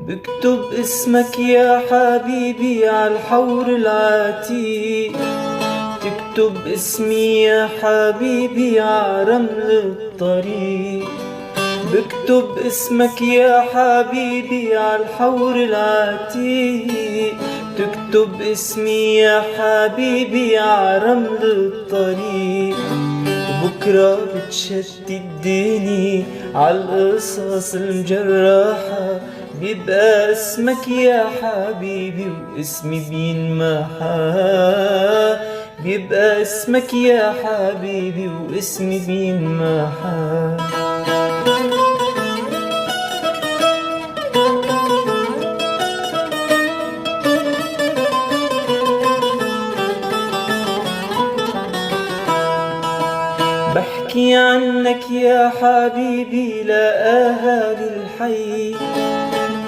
بكتب اسمك يا حبيبي عالحور العتيق، تكتب اسمي يا حبيبي عرمل الطريق. بكتب اسمك يا حبيبي عالحور العتيق، تكتب اسمي يا حبيبي عرمل الطريق. وبكرة بتشتي الدنيا عالقصص المجرحة، بيبقى اسمك يا حبيبي واسمي بينمحى. بيبقى اسمك يا حبيبي واسمي بينمحى. بحكي عنك يا حبيبي لأهالي الحي،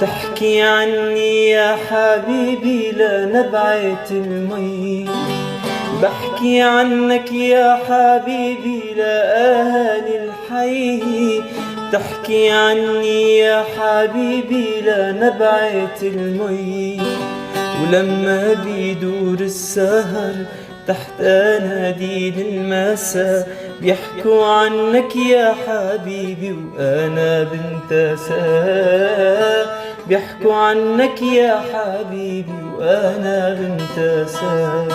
تحكي عني يا حبيبي لنبعة المي. بحكي عنك يا حبيبي لأهالي الحي، تحكي عني يا حبيبي لنبعة المي. ولما بيدور السهر تحت أناديل المساء، بيحكوا عنك يا حبيبي وأنا بنتسى. بيحكوا عنك يا حبيبي وأنا بنتسى.